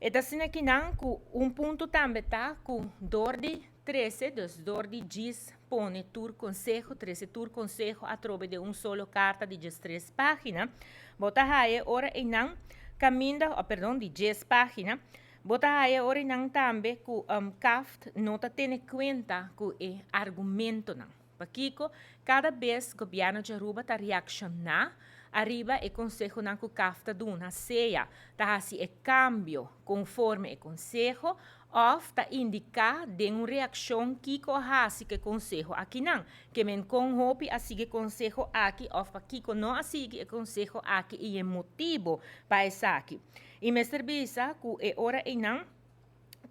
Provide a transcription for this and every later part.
E ta asina akinan ku un punto tambe ta ku dor di trese, dus dor di djis pone tur konseho, trese tur konseho atrobe den un solo karta di 13 página, bo ta haya ora einan kaminda, oh, perdon, di 10 página, bo ta haya ora einan tambe ku CAFT no ta tene kuenta ku e argumentonan. Pakiko? Kada bes gobièrnu di Aruba ta reakshoná ariba e konsehonan ku CAFT ta duna, sea ta hasi e kambio konforme e konseho òf ta indiká den un reakshon kiko a hasi ku e konseho akinan. Ke men kon hopi a sigui e konseho aki òf pakiko no a sigui e konseho aki i e motibu pa esaki. I mester bisa ku e ora einan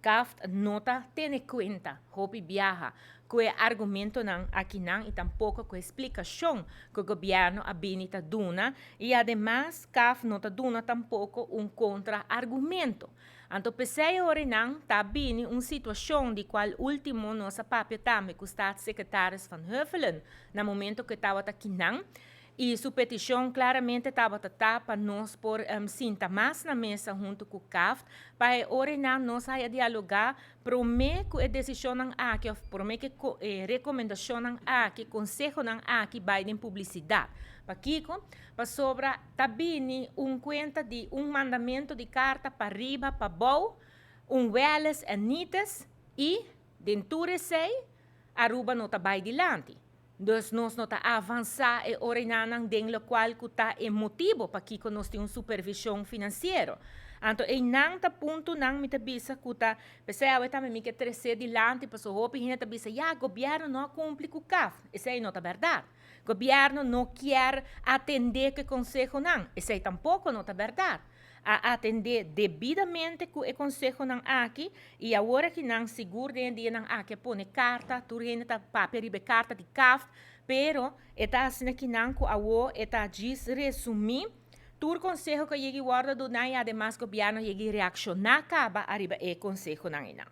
CAFT no ta tene kuenta hopi biaha ku e argumentonan akinan i tampoko ku e splikashon ku gobièrnu a bini ta duna i ademas CAFT no ta duna tampoko un kontra-argumento. Anto p'esei ora nan ta bini un situashon di kual último nos a papia tambe ku staatssecretaris Van Huffelen na momento ku e tabata akinan i su petishon klaramente tabata ta pa nos por sinta mas na mesa huntu ku CAFT pa e ora nan nos haya dialogá promé ku e desishonnan aki òf promé ku e rekomendashonnan aki, konsehonan aki bai den publisidat. Pakiko? Pasobra ta bini un kuenta di un mandamentu di karta pariba pabou, un wèles en nietes i den tur esei Aruba no ta bai dilanti. Dus nos no ta avansá e oranan den lokual ku ta e motibu pakiko nos tin un supervishon finansiero. Anto einan ta puntonan mi ta bisa ku ta p'esei awe tambe mi ke trese dilanti pasobra hopi hende ta bisa ya gobièrnu no a kumpli ku CAFT. Esei no ta bèrdat. Gobièrnu no kier atendé ku e konsehonan. Esei tampoko no ta bèrdat. A atendé debidamente ku e konsehonan aki i awor akinan sigur den e dianan aki a pone karta, tur hende ta papia riba e karta di CAFT, pero e ta asina akinan ku awor e ta djis resumí tur konseho ku a yega i wòrdu duná i ademas gobièrnu a yega i reakshoná kaba ariba e konsehonan einan.